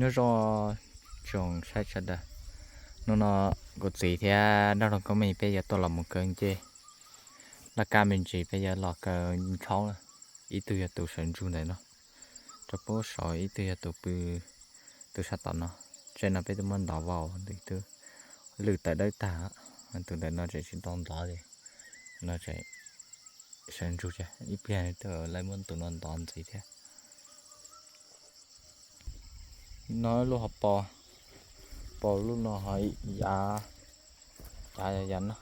Nyob zoo tsoom saib sawv daws, hnub no kuv txiv thiab nrog rau koj me peb yuav tuaj los mus kaw ncej. Laj kab me ntsis peb yuav los kaw ntshaub na. Ib tug yog tus sawv ntsug ntawm no, rau puag saud, ib tug yog tus pw tus sab tom no. Tsev no peb twb muab ntov vau, twb lwj tawm dawb tag. Tus ntawm no tseem tsis tau ntov li, no tseem sawv ntsug, ib pliag twb lawv muab tus no ntov ntxiv thiab. No lub hauv paus, paus lub no ho yav, yav no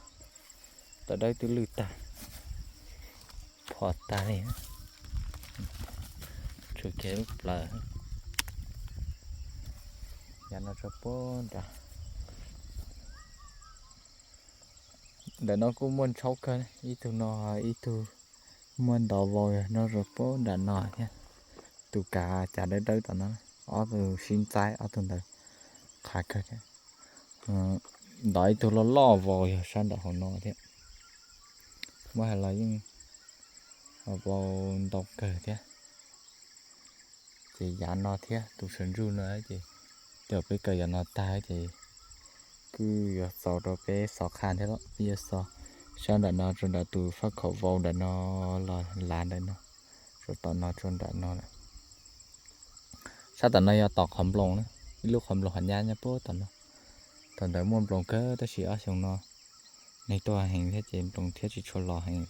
tawm dawb twb lwj tag, phom tag li, tshuav kiag lub plawv. Yav no tso puag nrad. Ntawm no kuj muaj ntshaub kawg, ib tug no, ib tug muaj ntov vau yog no rau puag nram no thiab. Tus kav cav dawb dawb tom no, ob tug sib ntxaib, ob tug ntawd qhav kawg thiab. Ntov ib tug loj loj vau yog sab nram hauv no thiab. Muab hais los yeej vau ntau kawg thiab. Ces yav no thiab tus sawv ntsug no ces, ces peb kaw yav no tag ces kuj yuav xaus rau peb xov qha thiab los peb yuav xov sab nram no rau nram tus fab khaum vau nram no los lav ntawm no, rau tom no rau nram no lawm. Sab tom no yog tom qhov nploos na, ib lub qhov nploos hov nyab nyob puag tom no. Thaum ntawd muaj nploos kawg tab sis ob xyoos no neeg tuaj heev thiab ces nploos thiab tsis tshua los heev.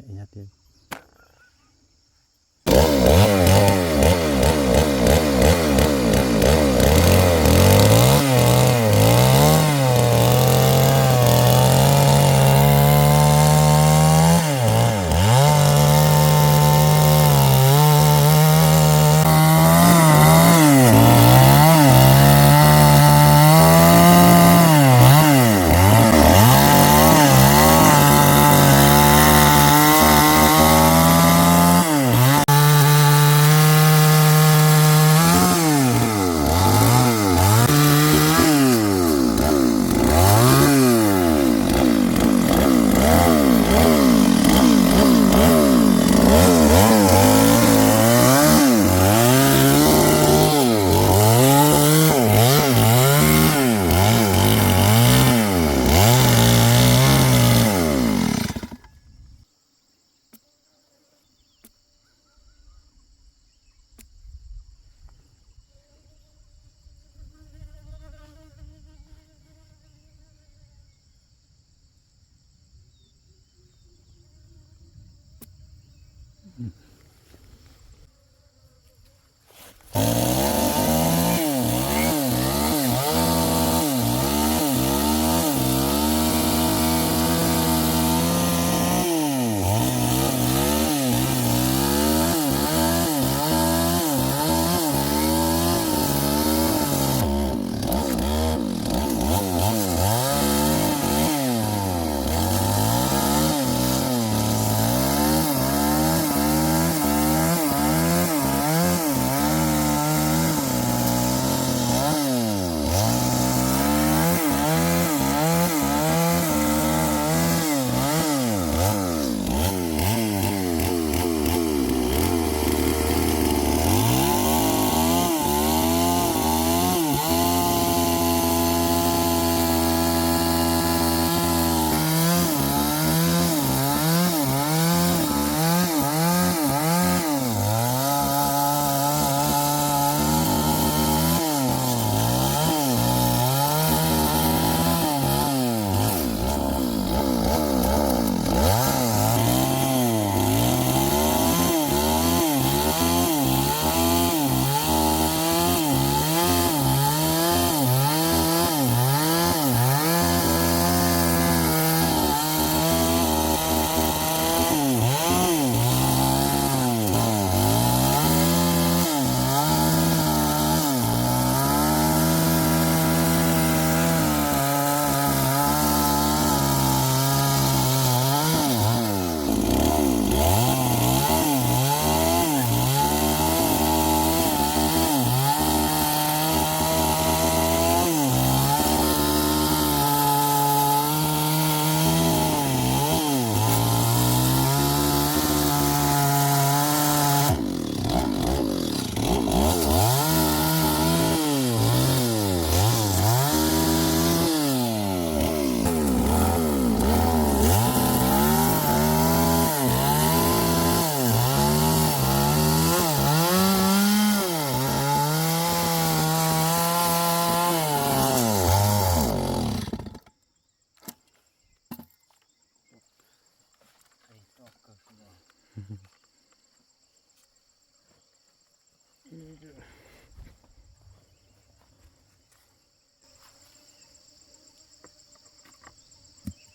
Yog tias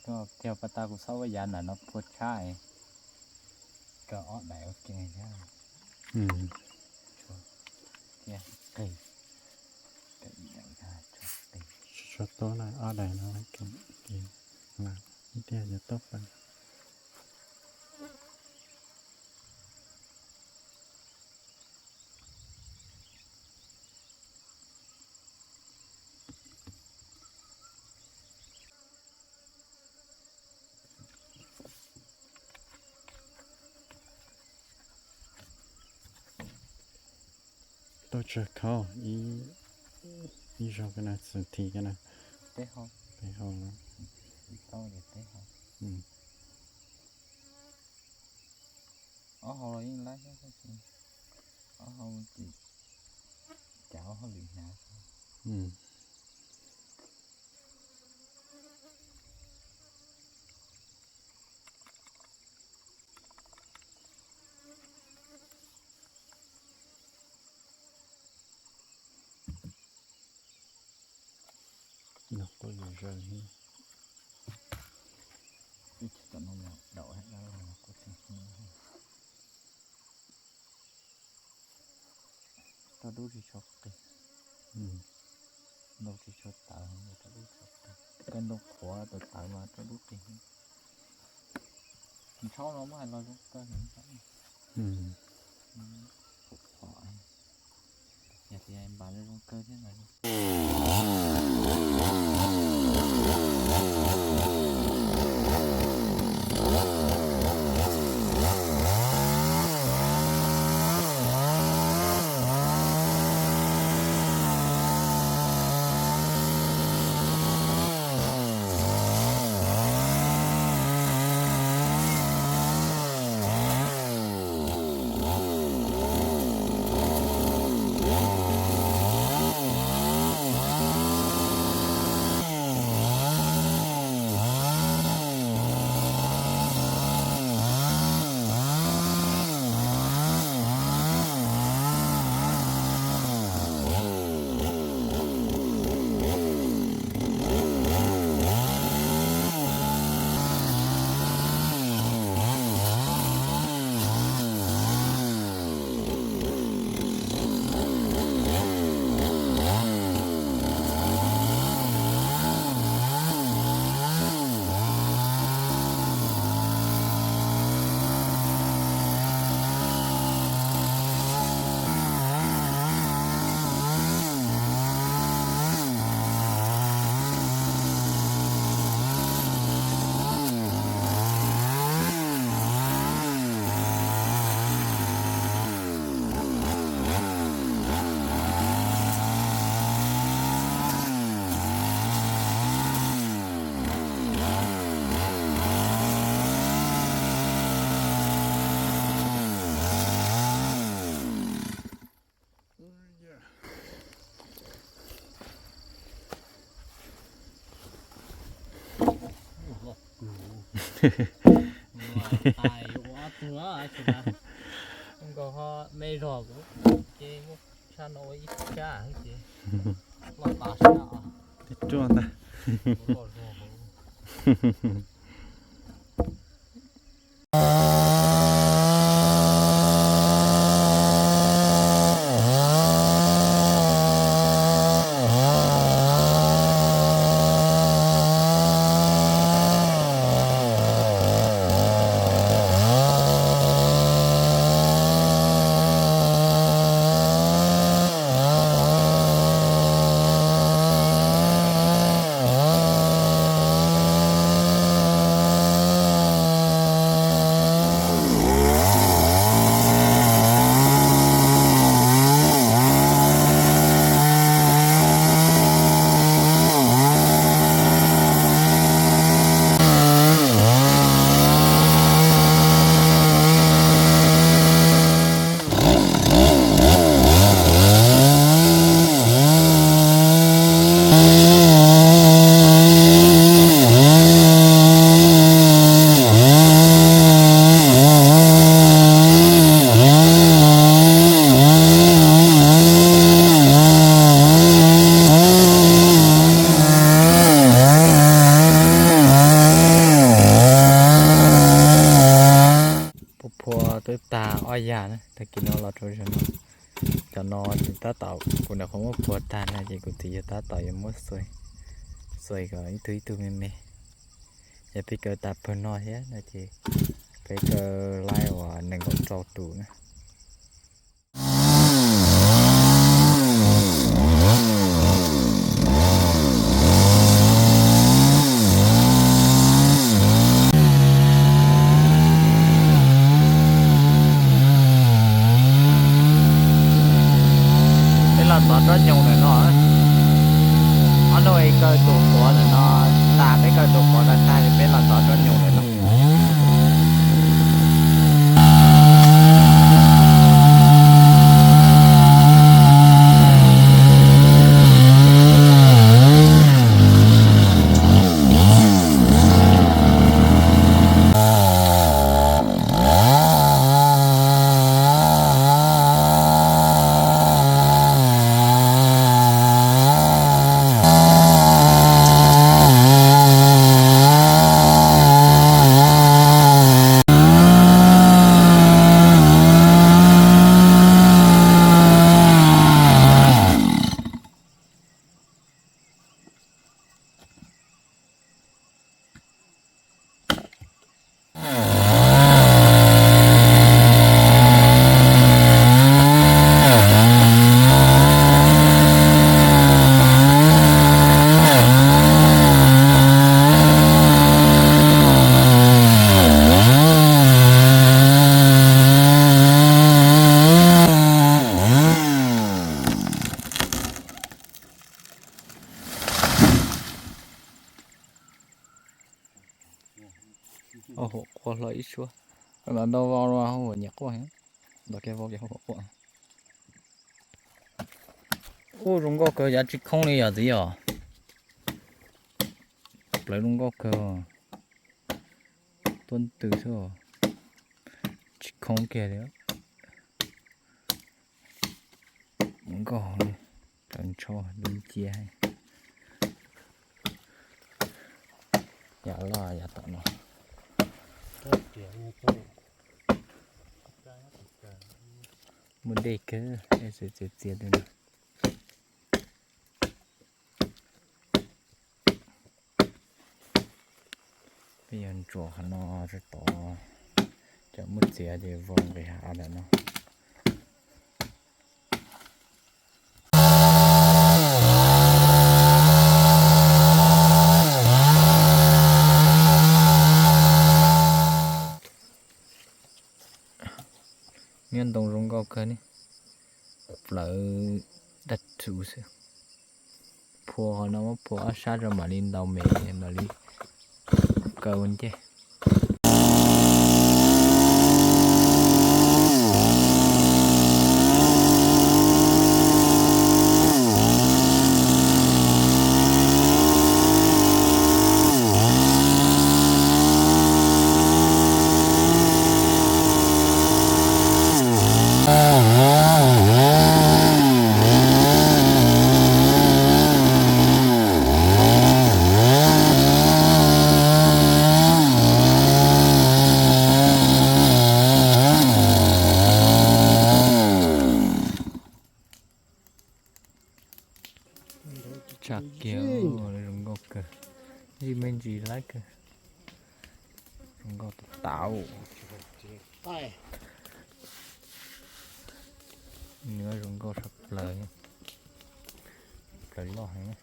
Koj kiag pas tas kuv xob ua yav nram no puas tshab, koj ob daim ua ke thiab. Thiab qig, koj ib daim thiab, tshuav tub na, ob daim no ib tiag yuav tub pas. Tau tsawg khau, ib zaug ka na xwm thim ka na. Peb hau. Peb hau. Ib tau peb hau. Ob hau los yeej laib thiab tab sis ob hau ces cav ob hauj lwm hnav. Mm. Kuj yus zog li, ib txhia tom no mus daus kuj tsis hnub. Rau dub tsis tshua qis, ntoo tsis tshua tawv, rau dub tshua qis. Koj ntoo qhuav tawv tawv mas rau dub qis. Thaum no muab hais los zoo kawg, qhuav qhuav, yog tias npam zoo kawg thiab mas. Ua ob tug, nkauj ho me zog kuv, ces muab tshab no ua ib tshab ces loj tas sab. Tib ruaj ntag. Phua phua twb tag ob yam na, tag kis no los rau zaum no. Cov no ces tab tom kuv nyuam qhuav muab phua tag na ces kuv txiv yawg tab tom yuav muab xuas, xuas kom ib tug ib tug me me. Yog peb kaw tas pawg no thiab no ces peb kaw laib uas nees nkaum rau tus na. Peb los txog tsob nyoos ntawm no, ob hnub kaw tus quav ntawm no tag, peb kaw tus quav no tag ces peb los txog tsob nyoos ntawm no. Ib suab, ntau vau hauv nyiam quaj, ntau kiag vau ces hauv quaj. Ub, zoo nkauj kawg, yav tsis khoob li yom txiv os. Plawv zoo nkauj kawg, tuab ntws xwb, tsis khoob kiag li. Nkauj li, plawv ntshav dub nciab. Yav loj yav tom no. Muaj dej kawg, txias txias tej no. Peb yuav ntsuas qhov no tsis tau, cov muaj txias ces vau nqis hav ntawm no. Nyob ntoo zoo nkauj kawg ne, plawv daj tsawv xwb. Phua qhov no muab phua ob sab rau mam li ntaus me mam li kaw ua ncauj. Tshaj kiag, zoo nkauj kawg, zij me ntsis lawm kawg, zoo nkauj tas tas. Nws zoo nkauj sab plaws, plaws loj heev.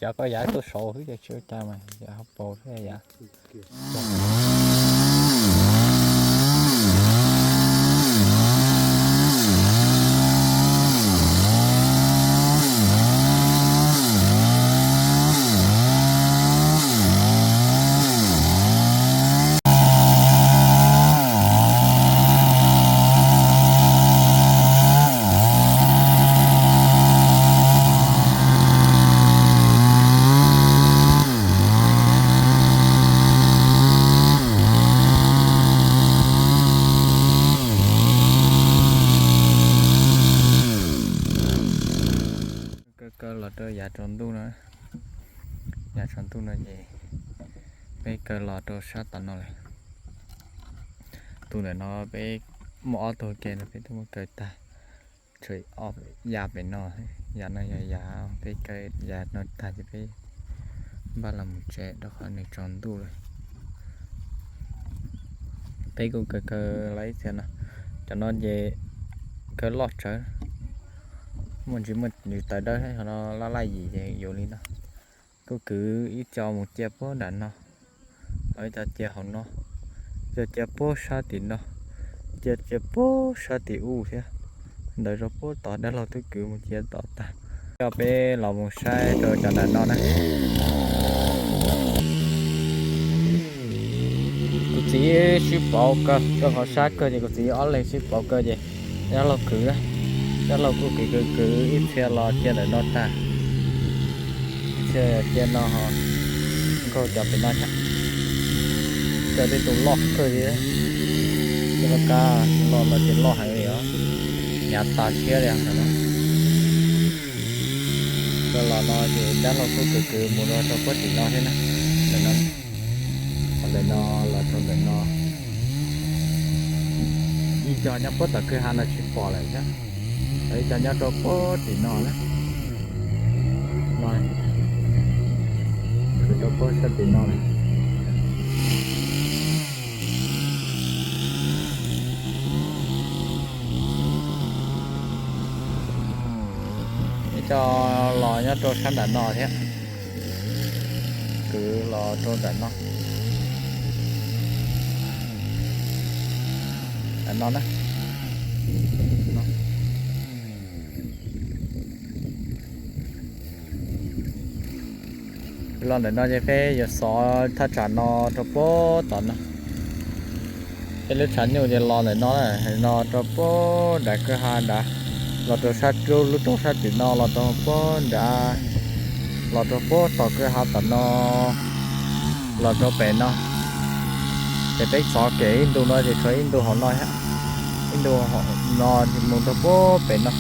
Cov koj yav tuaj saud xwb ces tsis ua cas mas yav hauv paus thiab yav. Kaw kaw los rau yav tsaus ntuj no, yav tsaus ntuj no ces peb kaw los rau sab tom no lawm. Tus ntawm no peb muaj ob tug ke no peb twb muab kaw tag, tshuav ya pem no, yav no yog yav peb kaw, yav no tag ces peb npaj los mus tsev rau qhov nws tsaus ntuj lawm. Peb kuj kaw kaw los ib txhia no, cov no ces kaw loj tsawv, muaj ntsis muaj ntsis tawv dawb thiab, no laj laj yim ces yuav li no. Kuj kwv ib co mus cia puag nram no, los ib co cia hauv no, ib co cia puag sab tim no, cia cia puag sab tim ub thiab, ntawd rau puag tod dab laug twb kwv mus cia tod tag. Coj peb los mus saib rau cov nram no na. Kuv txiv sib pauv kaw, rau qhov sab kawg ces kuv txiv ob leeg sib pauv kaw ces dab laug kwv, dab laug kuj kwv kwv kwv ib txhia los cia ntawm no tag, ib txhia cia no ho nkaug cov pem no thiab. Cov tej tus loj kawg li, cov loj kab loj no ces loj heev li os, hnyav tas siab li os. Kaw los no ces dab laug kuj kwv kwv mus rau rau puag tim no thiab na. Ntawm no, ntawm no los rau ntawm no. Ib co nyob puag tom kwj ha no tsis pom lawm thiab. Ib co nyob rau puag tim no na. Rau puag sab tim no na. Ib co los nyob rau sab nram no thiab. Kwv los rau nram no. Nram no na. Los ntawm no ces peb yuav xov thaj tsam no rau puag tom no. Peb lub tshav nyuj ces los ntawm no na, no rau puag nram kwj ha nrad, los rau sab rub lub roob sab tim no, los rau puag nrad, los rau puag tom kwj ha tom no, los rau pem no. Ces peb xov kev ib ntu no ces tshuav ib ntu hauv no, ib ntu hauv no mus rau puag pem no,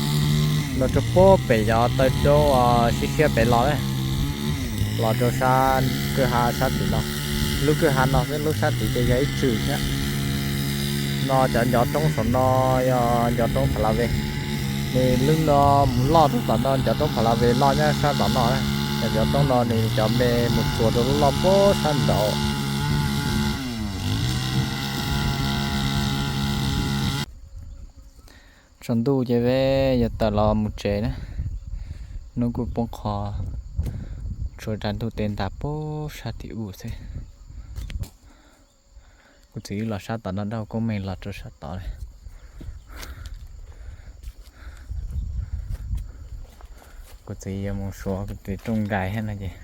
no rau puag pem cov taw roob siab siab pem los na, los rau sab kwj ha sab tim no. Lub kwj ha no xwb, lub sab tid ces yog ib tswm thiab. No cov ncov roob saum no yog ncov roob pha la ve. Nws lub no mus loj rau tom no, ncov roob pha la ve loj nyob sab tom no. Cov ncov roob no nws cov me mus txuas rau lub loj puag sab nraud. Tsaus ntuj ces peb yuav tawm los mus tsev na. Hnub kuj poob qho, tshuav rab ntuj tes ntas puag sab tim ub xwb. Kuv txiv wb los sab tom no, dab koob meej los rau sab tod li. Kuv txiv yuav mus suav kuv txiv rooj nkais thiab no ces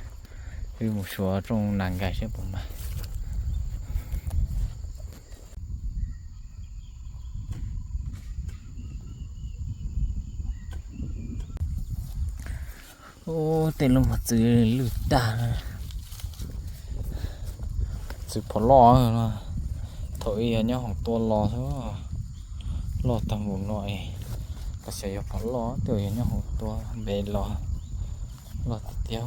wb mus suav rooj nas nkais seb puas mag. Ub, tej lub mos txwv lwj tag. Txwv phom loj no, thaum ub yog nyob hoom tua los xwb, loj tag mus no es, koj xav yog phom loj twb yog nyob hoom tua npe los, loj tiag tiag.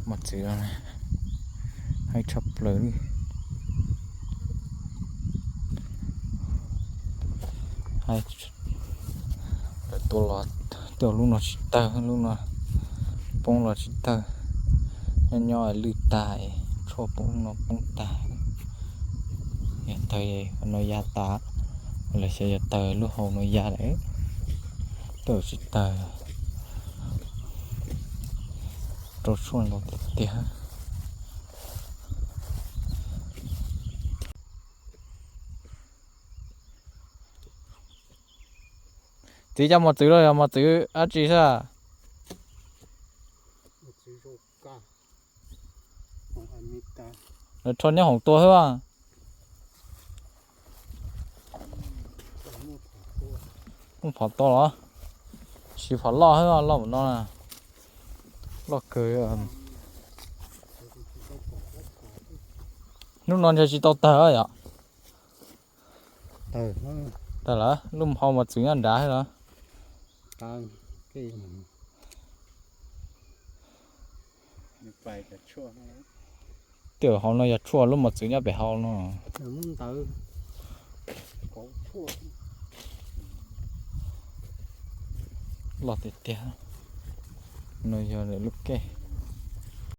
Mos txwv no haib tshaj plaws li. Haib, tua los, tua lub no tsis tawg, lub no poob los tsis tawg, nyob nyob lwj tag, tshuaj poob no poob tag. Yog tawg no ya tas, los xyov yog tawg lub hau no ya lawm, twb tsis tawg, rau tshuaj ntau tiag tiag. Txiv, cov mos txwv los yog mos txwv dab tsi xwb? Lawv rho nyob hoom tua xwb. Muaj phom tua los? Siv phom loj xwb, loj mus no, loj kawg. Hnub no ntshe tsis tau tawg yom? Tawg lawm, lub hau mos txwv nyob nrad xwb los? Tej hauv no yog tshuaj, lub mos txwv nyob pem hau no. Loj tiag tiag. No yog lub kej.